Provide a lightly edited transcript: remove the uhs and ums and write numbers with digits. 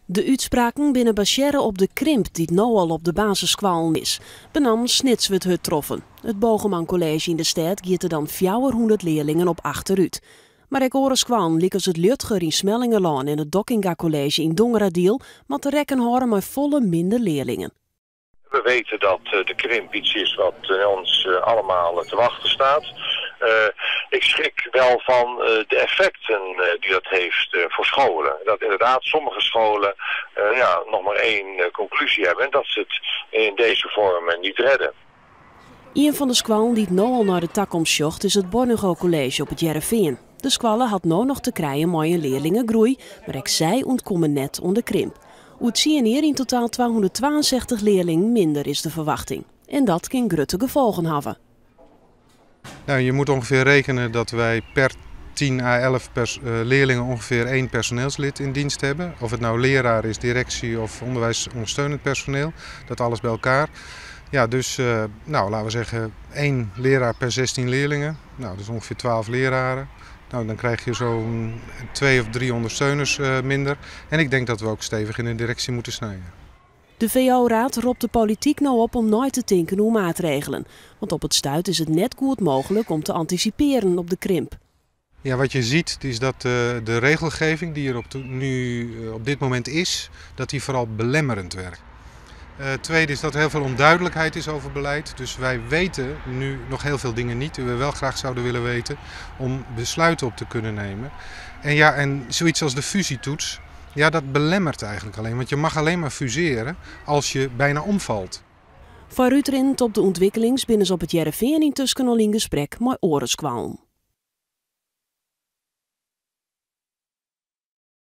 De útspraken binne basearre op de krimp dy't no al op de basisskoallen is. Benammen Snits wurdt hurd troffen. It Bogerman College yn de stêd giet der dan 400 learlingen op achterút. Mar ek oare skoallen lykas it Liudger yn Smellingerlân en it Dockinga College yn Dongeradiel moatte rekken hâlde mei folle minder learlingen. We weten dat de krimp iets is wat ons allemaal te wachten staat. Ik schrik wel van de effecten die dat heeft voor scholen. Dat inderdaad sommige scholen, ja, nog maar één conclusie hebben en dat ze het in deze vorm niet redden. Ien fan de skoallen dy't no al nei de takomst sjocht, is it Bornego College op It Hearrenfean. De skoalle hat no noch te krijen mei in learlingegroei, mar ek sy ûntkomme net oan de krimp. Oer 10 jier yn totaal 262 learlingen minder is de ferwachting. En dat kin grutte gefolgen hawwe. Nou, je moet ongeveer rekenen dat wij per 10 à 11 leerlingen ongeveer één personeelslid in dienst hebben. Of het nou leraar is, directie of onderwijsondersteunend personeel. Dat alles bij elkaar. Ja, dus nou, laten we zeggen één leraar per 16 leerlingen. Nou, dat is ongeveer 12 leraren. Nou, dan krijg je zo'n twee of drie ondersteuners minder. En ik denk dat we ook stevig in de directie moeten snijden. De VO-raad ropt de polityk no op om nei te tinken oer maatregelen. Want op it stuit is it net goed mooglik om te antisipearjen op de krimp. Ja, wat je ziet is dat de regelgeving die er nu op dit moment is, dat die vooral belemmerend werkt. Tweede is dat er heel veel onduidelijkheid is over beleid. Dus wij weten nu nog heel veel dingen niet die we wel graag zouden willen weten om besluiten op te kunnen nemen. En ja, en zoiets als de fusietoets, ja, dat belemmert eigenlijk alleen. Want je mag alleen maar fuseren als je bijna omvalt. Foarútrinnend op de ûntwikkelings binne se op It Hearrenfean yntusken al yn gesprek mei oare skoallen.